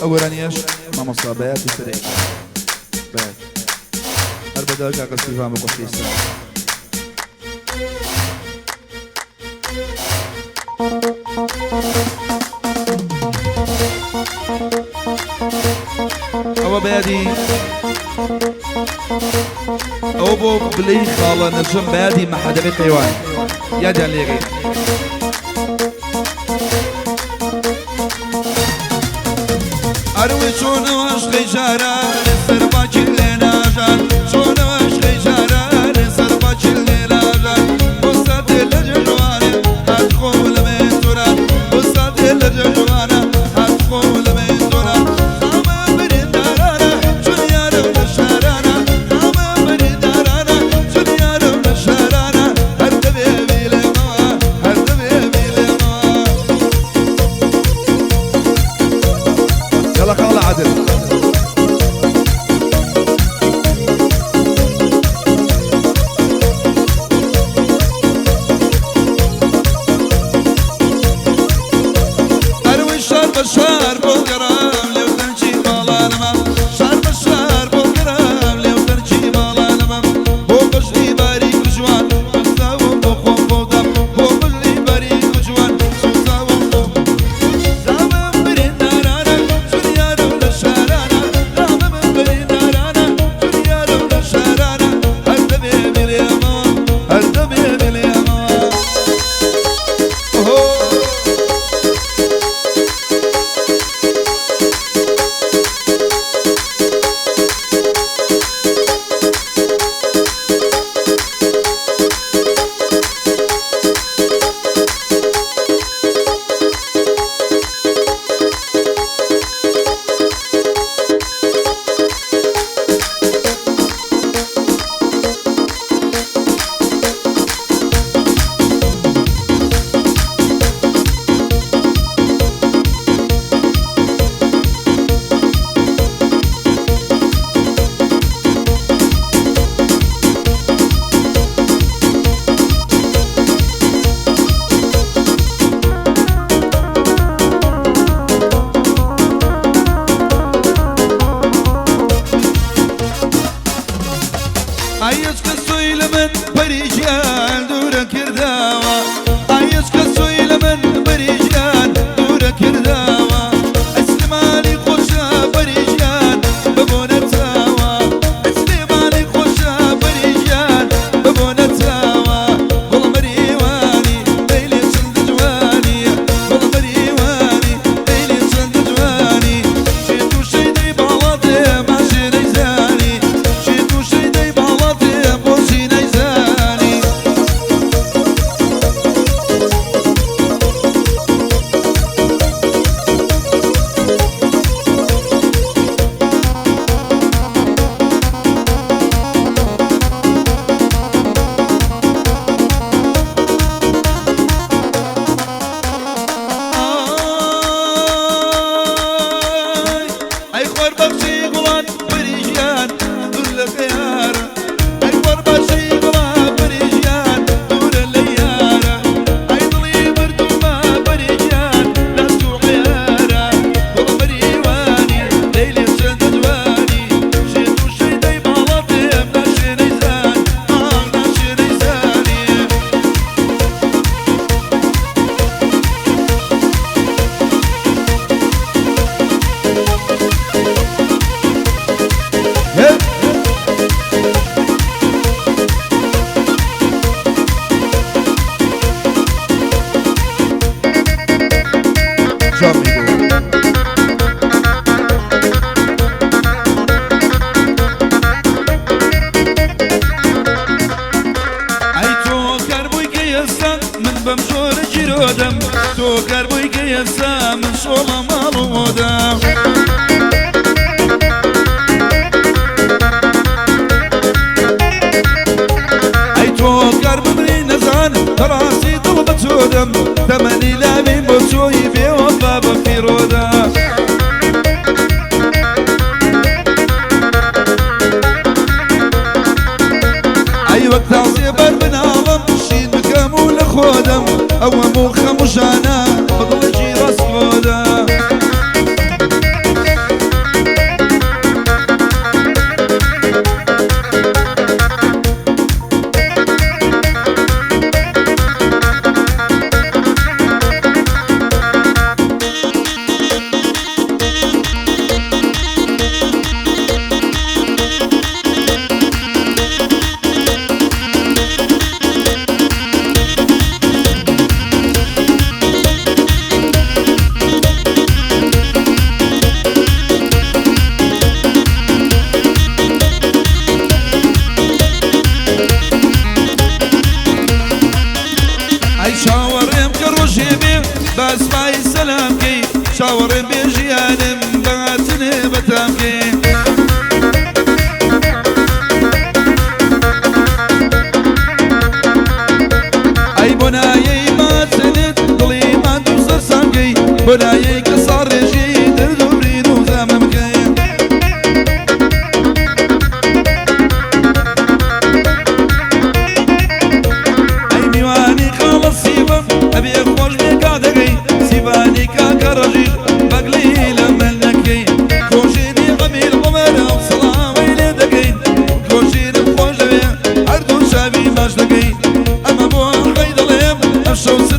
ئەو گۆرانیەش مامۆستا بەیاتی سەرێک بەیات هەر بەداوای کاکە سیڤان بۆ خۆشەویستان. ئەوە بەیادی ئەوە بۆ بلەی خاڵە نەجم بەیادی مەحەدەبێ پەیوان یادیان لێگەین. ئەروی چۆنەوە عشقی جاران سەر باکی لێ ناژان چۆنەوە عشقی جاران سەر باکی لێ ناژان بۆ ساتێ لە جەژوانێ هات خۆم لە مێتۆران بۆ ساتێ لە جەژوانە هات خۆم لە مێتۆران خامە بریندارانە چون یارم لە شارانە خامە بریندارانە چون یارم لە شارانە هەر دەبێ بیلێمەوە هەر دەبێ بیلێمەوە. يلا خالة عدل. ئەروی شار بە شار بۆ گەڕام لێو تەنکی ماڵانەمە شار بە شار بۆ گەڕام لێو تەنکی ماڵانەمە بۆ بەژنی باریک و جوان سوزاوم بۆ خۆم بۆدەم بۆ بەژنی باریک و جوان سوزاوم بۆ دامم بریندارانە چون یارم لە شارانە دامم بریندارانە چون یارم لە شارانە هەر دەبێ بڵێمەوە هەر دەبێ بڵێمەوە. ئۆهۆ. ئایش کە سۆی لە من پەریژیان دوورە کرداوە ئایش کە سۆی لە من پەریژیان دوورە کرداوە ئەسلمانی خۆشە پەریژیان ببۆنە چاوە ئەسلمانی خۆشە پەریژیان ببۆنە چاوە گوڵ مەریوانی دەیلێ چەند جوانی گوڵ مەریوانی دەیلێ چەند جوانی شێت و شەیدەی باڵاتێ ماشێ نەیزانی شێت و شەیدەی باڵاتێ بۆچی نەیزانی. ئای ئەی خۆر بەخشی گوڵان پەریژیان دوور لە خەیارە ئەی خۆر بەخشی گوڵان پەریژیان دوورە لە یارە ئەی دڵی بردوومە پەریژیان لاس و عەیارە گوڵ مەریوانی لەیلێ چەندە جوانی شێت و شەیدەی باڵاتێم ناشێ نەیزانی ئاخ ناشێ نەیزانی. Hey! جامیگو. ئەی تۆ کار بووی کە ئێستا من بەم جۆرە گیرۆدەم تۆ کار بووی کە ئێستا من شۆڵە ماڵ و مۆدەم ئەی تۆ کار بمری نەزان بەڕاستی دڵ بەچۆدەم تەمەنی لاوین بۆ چۆی بێوەفا بە فیرۆدە. ئەی وەک تازێ بەر بناڵم شین بکەم و لە خۆدەم ئەوە مو خەم و ژانە بە دڵێکی ڕاستخۆدە. با ئەسپایی سەلام کەی چاوەڕێم بێ ژیانم بە هاتنێ بەتام کەی. ئەی بۆ نایەی ماچنت دڵی ماندوو سەرسام کەی بۆ نایەی کە ساڕێژی دەرد و برین و زامم کەی. ئەی میوانی خاڵە سیبم ئەبێ خۆش بێ کاتەکەی سیبانی کاکە ڕەژیش بەگلی لە من نەکەی کۆشیدی عەمیل عومەرە و سڵاوەی لێ دەکەین کۆشیدم خۆش دەوێ هەردوو چاوی ماچ دەکەی ئەمە بۆ حەی دەڵێم ئەمشەو.